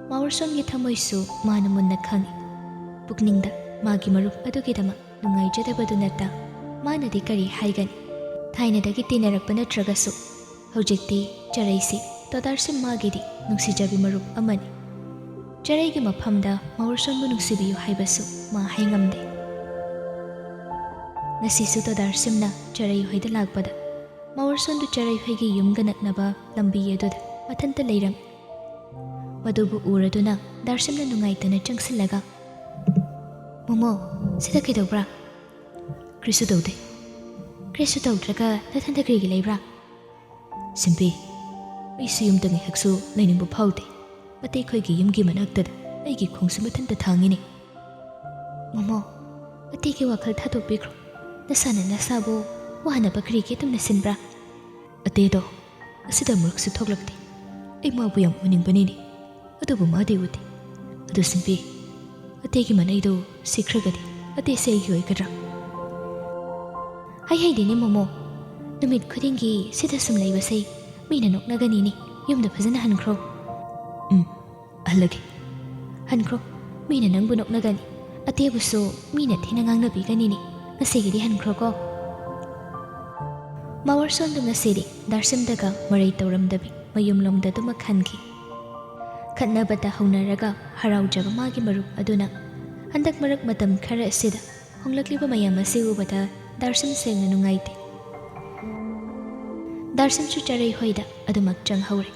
ꯃꯥꯋꯔꯁꯣꯟꯒꯤ ꯊꯃꯣꯏꯁꯨ ꯃꯥꯅ ꯃꯨꯟꯅ ꯈꯪꯏ꯫ ꯄꯨꯛꯅꯤꯡꯗ ꯃꯥꯒꯤ ꯃꯔꯨꯞ ꯑꯗꯨꯒꯤꯗꯃꯛ ꯅꯨꯡꯉꯥꯏꯖꯗꯕꯗꯨ ꯅꯠꯇ ꯃꯥꯅꯗꯤ ꯀꯔꯤ ꯍꯥꯏꯒꯅꯤ? ꯊꯥꯏꯅꯗꯒꯤ ꯇꯤꯟꯅꯔꯛꯄ ꯅꯠꯇ꯭ꯔꯒꯁꯨ ꯍꯧꯖꯤꯛꯇꯤ ꯆꯔꯩꯁꯤ ꯇꯣꯗꯥꯔꯁꯤꯝ ꯃꯥꯒꯤꯗꯤ ꯅꯨꯡꯁꯤꯖꯕꯤ ꯃꯔꯨꯞ ꯑꯃꯅꯤ꯫ ꯆꯔꯩꯒꯤ ꯃꯐꯝꯗ ꯃꯥꯋꯔꯁꯣꯟꯕꯨ ꯅꯨꯡꯁꯤꯕꯤꯌꯨ ꯍꯥꯏꯕꯁꯨ ꯃꯥ ꯍꯥꯏꯉꯝꯗꯦ꯫ ꯉꯁꯤꯁꯨ ꯇꯣꯗꯥꯔꯁꯤꯝꯅ ꯆꯔꯩ ꯍꯣꯏꯗ ꯂꯥꯛꯄꯗ ꯃꯥꯋꯔꯁꯣꯟꯗꯨ ꯆꯔꯩ ꯍꯣꯏꯒꯤ ꯌꯨꯝꯒ ꯅꯛꯅꯕ ꯂꯝꯕꯤ ꯑꯗꯨꯗ ꯃꯊꯟꯇ ꯂꯩꯔꯝꯃꯤ꯫ ꯃꯗꯨꯕꯨ ꯎꯔꯗꯨꯅ ꯗꯥꯔꯁꯤꯝꯅ ꯅꯨꯡꯉꯥꯏꯇꯅ ꯆꯪꯁꯤꯜꯂꯒ, "ꯃꯣꯃꯣ, ꯁꯤꯗ ꯀꯩꯗꯧꯕ꯭ꯔꯥ?" "ꯀꯔꯤꯁꯨ ꯇꯧꯗꯦ꯫" "ꯀꯔꯤꯁꯨ ꯇꯧꯗ꯭ꯔꯒ ꯅꯊꯟꯇ ꯀꯔꯤꯒꯤ ꯂꯩꯕ꯭ꯔꯥ?" "ꯁꯤꯝꯕꯤ, ꯑꯩꯁꯨ ꯌꯨꯝꯗ ꯉꯥꯏꯍꯥꯛꯁꯨ ꯂꯩꯅꯤꯡꯕ ꯐꯥꯎꯗꯦ꯫ ꯑꯇꯩ ꯑꯩꯈꯣꯏꯒꯤ ꯌꯨꯝꯒꯤ ꯃꯅꯥꯛꯇꯗ ꯑꯩꯒꯤ ꯈꯣꯡꯁꯦ ꯃꯊꯟꯇ ꯊꯥꯡꯉꯤꯅꯦ꯫" "ꯃꯣꯃꯣ, ꯑꯇꯩꯒꯤ ꯋꯥꯈꯜ ꯊꯥꯗꯣꯛꯄꯤꯈ꯭ꯔꯣ꯫ ꯅꯁꯥꯅ ꯅꯁꯥꯕꯨ ꯋꯥꯅꯕ ꯀꯔꯤꯒꯤ ꯑꯗꯨꯝ ꯅꯁꯤꯟꯕ꯭ꯔꯥ?" "ꯑꯇꯩꯗꯣ ꯑꯁꯤꯗ ꯑꯃꯨꯔꯛꯁꯨ ꯊꯣꯛꯂꯛꯇꯦ꯫ ꯑꯩ ꯃꯥꯕꯨ ꯌꯥꯝ ꯎꯅꯤꯡꯕꯅꯤꯅꯦ, ꯑꯗꯨꯕꯨ ꯃꯥꯗꯤ ꯎꯗꯦ꯫ ꯑꯗꯨ ꯁꯤꯝꯕꯤ, ꯑꯇꯩꯒꯤ ꯃꯅꯩꯗꯣ ꯁꯤꯈ꯭ꯔꯒꯗꯤ ꯑꯇꯩꯁꯦ ꯑꯩꯒꯤ ꯑꯣꯏꯒꯗ꯭ꯔꯥ?" "ꯍꯥꯏ ꯍꯩꯗꯦꯅꯦ ꯃꯣꯃꯣ, ꯅꯨꯃꯤꯠ ꯈꯨꯗꯤꯡꯒꯤ ꯁꯤꯗ ꯁꯨꯝ ꯂꯩꯕꯁꯦ ꯃꯤꯅ ꯅꯣꯛꯅꯒꯅꯤꯅꯦ꯫ ꯌꯨꯝꯗ ꯐꯖꯅ ꯍꯟꯈ꯭ꯔꯣ꯫" "ꯎꯝ, ꯍꯜꯂꯒꯦ꯫" "ꯍꯟꯈ꯭ꯔꯣ, ꯃꯤꯅ ꯅꯪꯕꯨ ꯅꯣꯛꯅꯒꯅꯤ, ꯑꯇꯦꯕꯨꯁꯨ ꯃꯤꯅ ꯊꯤꯅ ꯉꯥꯡꯅꯕꯤꯒꯅꯤꯅꯦ꯫ ꯉꯁꯤꯒꯤꯗꯤ ꯍꯟꯈ꯭ꯔꯣꯀꯣ꯫ ꯃꯥꯋꯔꯁꯣꯟꯗꯨ ꯉꯁꯤꯗꯤ ꯗꯥꯔꯁꯤꯝꯗꯒ ꯃꯔꯩ ꯇꯧꯔꯝꯗꯕꯤ ꯃꯌꯨꯝꯂꯣꯝꯗ ꯑꯗꯨꯃꯛ ꯍꯟꯈꯤ꯫ ꯈꯠꯅꯕꯇ ꯍꯧꯅꯔꯒ ꯍꯔꯥꯎꯖꯕ ꯃꯥꯒꯤ ꯃꯔꯨꯞ ꯑꯗꯨꯅ ꯍꯟꯗꯛ ꯃꯔꯛ ꯃꯇꯝ ꯈꯔ ꯑꯁꯤꯗ ꯍꯣꯡꯂꯛꯂꯤꯕ ꯃꯌꯥꯝ ꯑꯁꯤ ꯎꯕꯗ ꯗꯥꯔꯁꯤꯝ ꯁꯦꯡꯅ ꯅꯨꯡꯉꯥꯏꯇꯦ꯫ ꯗꯥꯔꯁꯤꯝꯁꯨ ꯆꯔꯩ ꯍꯣꯏꯗ ꯑꯗꯨꯃꯛ ꯆꯪꯍꯧꯔꯦ꯫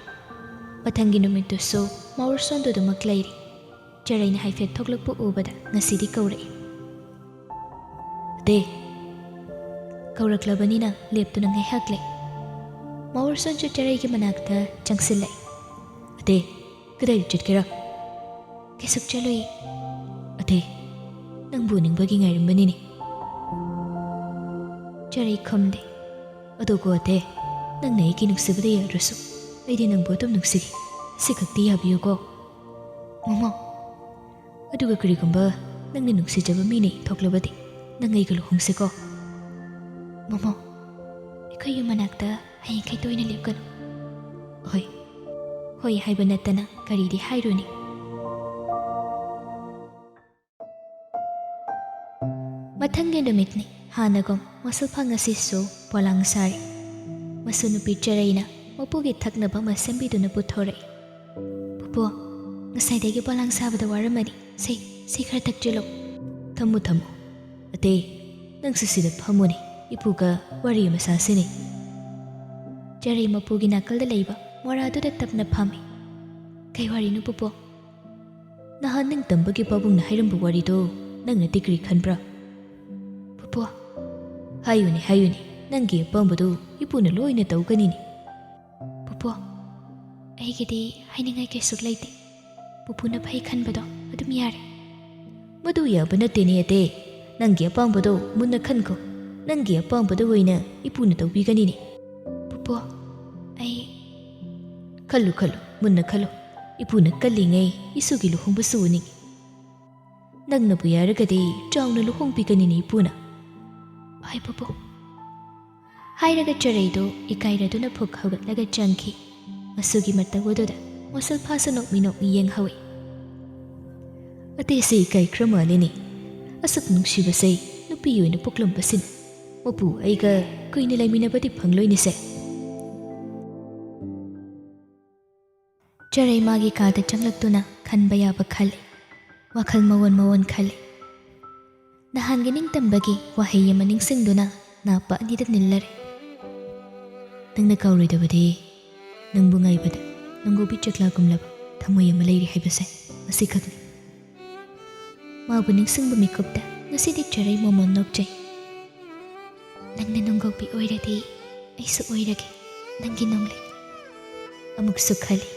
ꯃꯊꯪꯒꯤ ꯅꯨꯃꯤꯠꯇꯨꯁꯨ ꯃꯥꯋꯔꯁꯣꯟꯗꯨ ꯑꯗꯨꯃꯛ ꯂꯩꯔꯤ꯫ ꯆꯔꯩꯅ ꯍꯥꯏꯐꯦꯠ ꯊꯣꯛꯂꯛꯄ ꯎꯕꯗ ꯉꯁꯤꯗꯤ ꯀꯧꯔꯛꯏ꯫ "ꯑꯇꯦ!" ꯀꯧꯔꯛꯂꯕꯅꯤꯅ ꯂꯦꯞꯇꯨꯅ ꯉꯥꯏꯍꯥꯛ ꯂꯩ꯫ ꯃꯥꯋꯔꯁꯣꯟꯁꯨ ꯆꯔꯩꯒꯤ ꯃꯅꯥꯛꯇ ꯆꯪꯁꯤꯜꯂꯛꯏ꯫ "ꯑꯇꯦ, ꯀꯗꯥꯏꯗ ꯆꯠꯀꯦꯔꯥ?" "ꯀꯩꯁꯨꯛ ꯆꯠꯂꯨꯏ꯫" "ꯑꯇꯦ, ꯅꯪꯕꯨ ꯎꯅꯤꯡꯕꯒꯤ ꯉꯥꯏꯔꯝꯕꯅꯤꯅꯦ꯫" ꯆꯔꯩ ꯈꯨꯝꯗꯦ꯫ "ꯑꯗꯨꯕꯨ ꯑꯇꯦ, ꯅꯪꯅ ꯑꯩꯒꯤ ꯅꯨꯡꯁꯤꯕꯗ ꯌꯥꯗ꯭ꯔꯁꯨ ꯑꯩꯗꯤ ꯅꯪꯕꯨ ꯑꯗꯨꯝ ꯅꯨꯡꯁꯤꯔꯤ꯫ ꯑꯁꯤꯈꯛꯇꯤ ꯌꯥꯕꯤꯌꯨꯀꯣ꯫" "ꯃꯣꯃꯣ, ꯑꯗꯨꯒ ꯀꯔꯤꯒꯨꯝꯕ ꯅꯪꯅ ꯅꯨꯡꯁꯤꯖꯕ ꯃꯤꯅ ꯊꯣꯛꯂꯕꯗꯤ ꯅꯪ ꯑꯩꯒ ꯂꯨꯍꯣꯡꯁꯤꯀꯣ꯫" "ꯃꯣꯃꯣ, ꯑꯩꯈꯣꯏ ꯌꯨꯝ ꯃꯅꯥꯛꯇ ꯍꯌꯦꯡꯈꯩ ꯇꯣꯏꯅ ꯂꯦꯞꯀꯅꯨ꯫" "ꯍꯣꯏ, ꯍꯣꯏ ꯍꯥꯏꯕ ꯅꯠꯇꯅ ꯀꯔꯤꯗꯤ ꯍꯥꯏꯔꯨꯅꯤ?" ꯃꯊꯪꯒꯤ ꯅꯨꯃꯤꯠꯅꯤ꯫ ꯍꯥꯟꯅꯒꯨꯝ ꯃꯁꯨꯐꯥ ꯉꯁꯤꯁꯨ ꯄꯣꯂꯥꯡ ꯁꯥꯔꯤ꯫ ꯃꯁꯨ ꯅꯨꯄꯤ ꯆꯔꯩꯅ ꯃꯄꯨꯒꯤ ꯊꯛꯅꯕ ꯑꯃ ꯁꯦꯝꯕꯤꯗꯨꯅ ꯄꯨꯊꯣꯔꯛꯏ꯫ "ꯄꯨꯄꯨ, ꯉꯁꯥꯏꯗꯒꯤ ꯄꯣꯂꯥꯡ ꯁꯥꯕꯗ ꯋꯥꯔꯝꯃꯅꯤ꯫ ꯁꯦ, ꯁꯤ ꯈꯔ ꯊꯛꯆꯤꯜꯂꯨ꯫" "ꯊꯝꯃꯨ, ꯊꯝꯃꯨ꯫ ꯑꯇꯦ, ꯅꯪꯁꯨ ꯁꯤꯗ ꯐꯝꯃꯨꯅꯦ, ꯏꯄꯨꯒ ꯋꯥꯔꯤ ꯑꯃ ꯁꯥꯁꯤꯅꯦ꯫" ꯆꯔꯩ ꯃꯄꯨꯒꯤ ꯅꯥꯀꯜꯗ ꯂꯩꯕ ꯃꯣꯔꯥꯗꯨꯗ ꯇꯞꯅ ꯐꯝꯃꯤ꯫ "ꯀꯩ ꯋꯥꯔꯤꯅꯣ, ꯄꯨꯄꯨ?" "ꯅꯍꯥꯟ ꯅꯪ ꯇꯝꯕꯒꯤ ꯄꯥꯕꯨꯡꯅ ꯍꯥꯏꯔꯝꯕ ꯋꯥꯔꯤꯗꯣ ꯅꯪꯅꯗꯤ ꯀꯔꯤ ꯈꯟꯕ꯭ꯔꯥ?" "ꯄꯨꯄꯨ꯫" "ꯍꯥꯏꯌꯨꯅꯦ, ꯍꯥꯏꯌꯨꯅꯦ, ꯅꯪꯒꯤ ꯑꯄꯥꯝꯕꯗꯣ ꯏꯄꯨꯅ ꯂꯣꯏꯅ ꯇꯧꯒꯅꯤꯅꯦ꯫" "ꯄꯨꯄꯨ, ꯑꯩꯒꯤꯗꯤ ꯍꯥꯏꯅꯤꯡꯉꯥꯏ ꯀꯩꯁꯨ ꯂꯩꯇꯦ꯫ ꯄꯨꯄꯨꯅ ꯐꯩ ꯈꯟꯕꯗꯣ ꯑꯗꯨꯝ ꯌꯥꯔꯦ꯫" "ꯃꯗꯨ ꯌꯥꯕ ꯅꯠꯇꯦꯅꯦ, ꯑꯇꯦ꯫ ꯅꯪꯒꯤ ꯑꯄꯥꯝꯕꯗꯣ ꯃꯨꯟꯅ ꯈꯟꯈꯣ꯫ ꯅꯪꯒꯤ ꯑꯄꯥꯝꯕꯗꯣ ꯑꯣꯏꯅ ꯏꯄꯨꯅ ꯇꯧꯕꯤꯒꯅꯤꯅꯦ꯫" "ꯄꯨꯄꯨ, ꯑꯩ..." "ꯈꯜꯂꯨ, ꯈꯜꯂꯨ, ꯃꯨꯟꯅ ꯈꯜꯂꯨ꯫ ꯏꯄꯨꯅ ꯀꯜꯂꯤꯉꯩ ꯏꯁꯨꯒꯤ ꯂꯨꯍꯣꯡꯕꯁꯨ ꯎꯅꯤꯡꯏ꯫ ꯅꯪꯅꯕꯨ ꯌꯥꯔꯒꯗꯤ ꯆꯥꯎꯅ ꯂꯨꯍꯣꯡꯕꯤꯒꯅꯤꯅꯦ ꯏꯄꯨꯅ꯫" "ꯍꯣꯏ, ꯄꯨꯄꯨ꯫" ꯍꯥꯏꯔꯒ ꯆꯔꯩꯗꯨ ꯏꯀꯥꯏꯔꯗꯨꯅ ꯐꯨꯛ ꯍꯧꯒꯠꯂꯒ ꯆꯪꯈꯤ꯫ ꯃꯁꯨꯒꯤ ꯃꯇꯧ ꯑꯗꯨꯗ ꯃꯣꯁꯜꯐꯥꯁꯨ ꯅꯣꯛꯃꯤ ꯅꯣꯛꯃꯤ ꯌꯦꯡꯍꯧꯏ꯫ ꯑꯇꯩꯁꯦ ꯏꯀꯥꯏ ꯈꯔ ꯃꯥꯜꯂꯤꯅꯦ꯫ ꯑꯁꯨꯛ ꯅꯨꯡꯁꯤꯕꯁꯦ ꯅꯨꯄꯤ ꯑꯣꯏꯅ ꯄꯣꯛꯂꯝꯕꯁꯤꯅ꯫ ꯃꯄꯨ ꯑꯩꯒ ꯀꯨꯏꯅ ꯂꯩꯃꯤꯟꯅꯕꯗꯤ ꯐꯪꯂꯣꯏꯅꯦꯁꯦ꯫ ꯆꯔꯩ ꯃꯥꯒꯤ ꯀꯥꯗ ꯆꯪꯂꯛꯇꯨꯅ ꯈꯟꯕ ꯌꯥꯕ ꯈꯜꯂꯤ꯫ ꯋꯥꯈꯜ ꯃꯑꯣꯟ ꯃꯑꯣꯟ ꯈꯜꯂꯤ꯫ ꯅꯍꯥꯟꯒꯤ ꯅꯤꯡꯇꯝꯕꯒꯤ ꯋꯥꯍꯩ ꯑꯃ ꯅꯤꯡꯁꯤꯡꯗꯨꯅ ꯅꯥꯄ ꯑꯅꯤꯗ ꯅꯤꯜꯂꯔꯦ꯫ ꯅꯪꯅ ꯀꯥꯎꯔꯣꯏꯗꯕꯗꯤ ꯅꯪꯕꯨ ꯉꯥꯏꯕꯗ ꯅꯣꯡꯒꯧꯕꯤ ꯆꯦꯛꯂꯥꯒꯨꯝꯂꯕ ꯊꯃꯣꯏ ꯑꯃ ꯂꯩꯔꯤ ꯍꯥꯏꯕꯁꯦ ꯃꯁꯤꯈꯛꯅꯤ꯫ ꯃꯥꯕꯨ ꯅꯤꯡꯁꯤꯡꯕ ꯃꯤꯀꯨꯞꯇ ꯉꯁꯤꯗꯤ ꯆꯔꯩ ꯃꯣꯃꯣꯟ ꯅꯣꯛꯆꯩ꯫ ꯅꯪꯅ ꯅꯣꯡꯒꯧꯕꯤ ꯑꯣꯏꯔꯗꯤ ꯑꯩꯁꯨ ꯑꯣꯏꯔꯒꯦ ꯅꯪꯒꯤ ꯅꯣꯡꯂꯩ꯫ ꯑꯃꯨꯛꯁꯨ ꯈꯜꯂꯤ,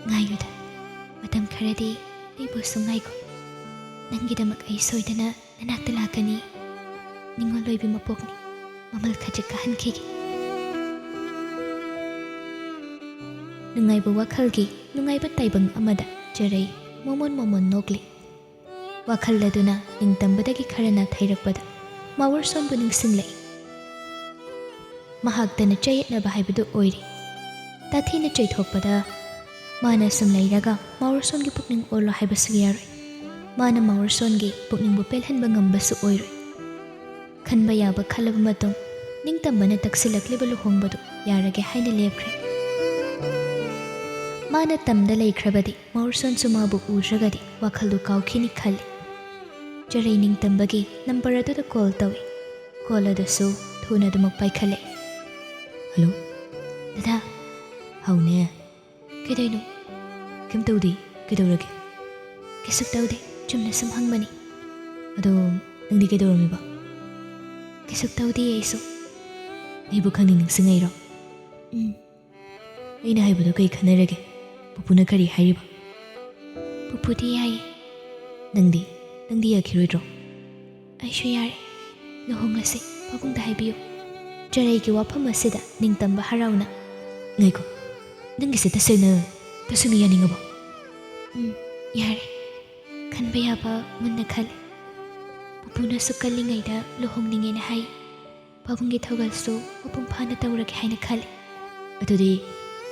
ꯉꯥꯏꯌꯨꯗ, ꯃꯇꯝ ꯈꯔꯗꯤ ꯑꯩꯕꯨꯁꯨ ꯉꯥꯏꯈꯣ꯫ ꯅꯪꯒꯤꯗꯃꯛ ꯑꯩ ꯁꯣꯏꯗꯅ ꯅꯅꯥꯛꯇ ꯂꯥꯛꯀꯅꯤ꯫ ꯅꯤꯡꯉꯣꯜ ꯑꯣꯏꯕꯤ ꯃꯄꯣꯛꯅꯤ, ꯃꯃꯜ ꯈꯖꯤꯛ ꯀꯥꯍꯟꯈꯤꯒꯦ꯫ ꯅꯨꯡꯉꯥꯏꯕ ꯋꯥꯈꯜꯒꯤ ꯅꯨꯡꯉꯥꯏꯕ ꯇꯥꯏꯕꯪ ꯑꯃꯗ ꯆꯔꯩ ꯃꯣꯃꯣꯟ ꯃꯣꯃꯣꯟ ꯅꯣꯛꯂꯤ꯫ ꯋꯥꯈꯜ ꯑꯗꯨꯅ ꯅꯤꯡꯇꯝꯕꯗꯒꯤ ꯈꯔ ꯅꯥꯊꯩꯔꯛꯄꯗ ꯃꯥꯋꯔꯁꯣꯟꯕꯨ ꯅꯤꯡꯁꯤꯡꯂꯛꯏ꯫ ꯃꯍꯥꯛꯇꯅ ꯆꯌꯦꯠꯅꯕ ꯍꯥꯏꯕꯗꯨ ꯑꯣꯏꯔꯤ꯫ ꯇꯥꯊꯤꯅ ꯆꯩꯊꯣꯛꯄꯗ ꯃꯥꯅ ꯁꯨꯝ ꯂꯩꯔꯒ ꯃꯥꯋꯔꯁꯣꯟꯒꯤ ꯄꯨꯛꯅꯤꯡ ꯑꯣꯜꯂꯣ ꯍꯥꯏꯕꯁꯨ ꯌꯥꯔꯣꯏ꯫ ꯃꯥꯅ ꯃꯥꯋꯔꯁꯣꯟꯒꯤ ꯄꯨꯛꯅꯤꯡꯕꯨ ꯄꯦꯜꯍꯟꯕ ꯉꯝꯕꯁꯨ ꯑꯣꯏꯔꯣꯏ꯫ ꯈꯟꯕ ꯌꯥꯕ ꯈꯜꯂꯕ ꯃꯇꯨꯡ ꯅꯤꯡꯇꯝꯕꯅ ꯇꯛꯁꯤꯜꯂꯛꯂꯤꯕ ꯂꯨꯍꯣꯡꯕꯗꯨ ꯌꯥꯔꯒꯦ ꯍꯥꯏꯅ ꯂꯦꯞꯈ꯭ꯔꯦ꯫ ꯃꯥꯅ ꯇꯝꯗ ꯂꯩꯈ꯭ꯔꯕꯗꯤ ꯃꯥꯋꯔꯁꯣꯟꯁꯨ ꯃꯥꯕꯨ ꯎꯗ꯭ꯔꯒꯗꯤ ꯋꯥꯈꯜꯗꯨ ꯀꯥꯎꯈꯤꯅꯤ ꯈꯜꯂꯤ꯫ ꯆꯔꯩ ꯅꯤꯡꯇꯝꯕꯒꯤ ꯅꯝꯕꯔ ꯑꯗꯨꯗ ꯀꯣꯜ ꯇꯧꯏ꯫ ꯀꯣꯜ ꯑꯗꯨꯁꯨ ꯊꯨꯅ ꯑꯗꯨꯃꯛ ꯄꯥꯏꯈꯠꯂꯛꯏ꯫ ꯍꯜꯂꯣ? ꯗꯗꯥ꯫ ꯍꯥꯎꯅꯦ꯫ ꯀꯩꯗꯧꯅꯣ? ꯀꯩꯝ ꯇꯧꯗꯦ꯫ ꯀꯩꯗꯧꯔꯒꯦ? ꯀꯩꯁꯨ ꯇꯧꯗꯦ, ꯆꯨꯝꯅ ꯁꯨꯝ ꯍꯪꯕꯅꯤ꯫ ꯑꯗꯣ ꯅꯪꯗꯤ ꯀꯩꯗꯧꯔꯝꯃꯤꯕ? ꯀꯩꯁꯨ ꯇꯧꯗꯦ ꯑꯩꯁꯨ꯫ ꯑꯩꯕꯨ ꯈꯪꯅꯤꯡ ꯅꯤꯡꯁꯤꯡꯉꯩꯔꯣ? ꯎꯝ꯫ ꯑꯩꯅ ꯍꯥꯏꯕꯗꯣ ꯀꯩ ꯈꯟꯅꯔꯒꯦ? ꯄꯨꯄꯨꯅ ꯀꯔꯤ ꯍꯥꯏꯔꯤꯕ? ꯄꯨꯄꯨꯗꯤ ꯌꯥꯏꯌꯦ꯫ ꯅꯪꯗꯤ? ꯅꯪꯗꯤ ꯌꯥꯈꯤꯔꯣꯏꯗ꯭ꯔꯣ? ꯑꯩꯁꯨ ꯌꯥꯔꯦ꯫ ꯂꯨꯍꯣꯡꯂꯁꯤ, ꯄꯥꯕꯨꯡꯗ ꯍꯥꯏꯕꯤꯌꯨ꯫ ꯆꯔꯩꯒꯤ ꯋꯥꯐꯝ ꯑꯁꯤꯗ ꯅꯤꯡꯇꯝꯕ ꯍꯔꯥꯎꯅ, ꯉꯥꯏꯈꯣ, ꯅꯪꯒꯤꯁꯦ ꯇꯁꯦꯡꯅ, ꯇꯁꯦꯡꯅ ꯌꯥꯅꯤꯡꯉꯕꯣ? ꯎꯝ, ꯌꯥꯔꯦ꯫ ꯈꯟꯕ ꯌꯥꯕ ꯃꯨꯟꯅ ꯈꯜꯂꯤ꯫ ꯄꯨꯄꯨꯅꯁꯨ ꯀꯜꯂꯤꯉꯩꯗ ꯂꯨꯍꯣꯡꯅꯤꯡꯉꯦꯅ ꯍꯥꯏ꯫ ꯄꯥꯕꯨꯡꯒꯤ ꯊꯧꯒꯜꯁꯨ ꯃꯄꯨꯡ ꯐꯥꯅ ꯇꯧꯔꯒꯦ ꯍꯥꯏꯅ ꯈꯜꯂꯤ꯫ ꯑꯗꯨꯗꯤ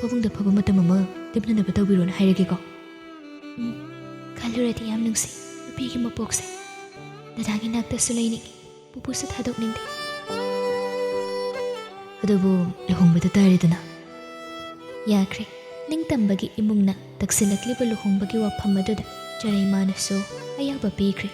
ꯄꯥꯕꯨꯡꯗ ꯑꯐꯕ ꯃꯇꯝ ꯑꯃ ꯂꯦꯞꯅꯅꯕ ꯇꯧꯕꯤꯔꯣꯅ ꯍꯥꯏꯔꯒꯦꯀꯣ꯫ ꯎꯝ, ꯈꯜꯂꯨꯔꯗꯤ ꯌꯥꯝ ꯅꯨꯡꯁꯤ ꯅꯨꯄꯤꯒꯤ ꯃꯄꯣꯛꯁꯦ꯫ ꯗꯗꯥꯒꯤ ꯅꯥꯛꯇꯁꯨ ꯂꯩꯅꯤꯡꯉꯤ, ꯄꯨꯄꯨꯁꯨ ꯊꯥꯗꯣꯛꯅꯤꯡꯗꯦ꯫ ꯑꯗꯨꯕꯨ ꯂꯨꯍꯣꯡꯕꯗ ꯇꯥꯔꯦꯗꯅ꯫ ꯌꯥꯈ꯭ꯔꯦ, ꯅꯤꯡꯇꯝꯕꯒꯤ ꯏꯃꯨꯡꯅ ꯇꯛꯁꯤꯜꯂꯛꯂꯤꯕ ꯂꯨꯍꯣꯡꯕꯒꯤ ꯋꯥꯐꯝ ꯑꯗꯨꯗ ꯆꯔꯩꯃꯥꯅꯁꯨ ꯑꯌꯥꯕ ꯄꯤꯈ꯭ꯔꯦ꯫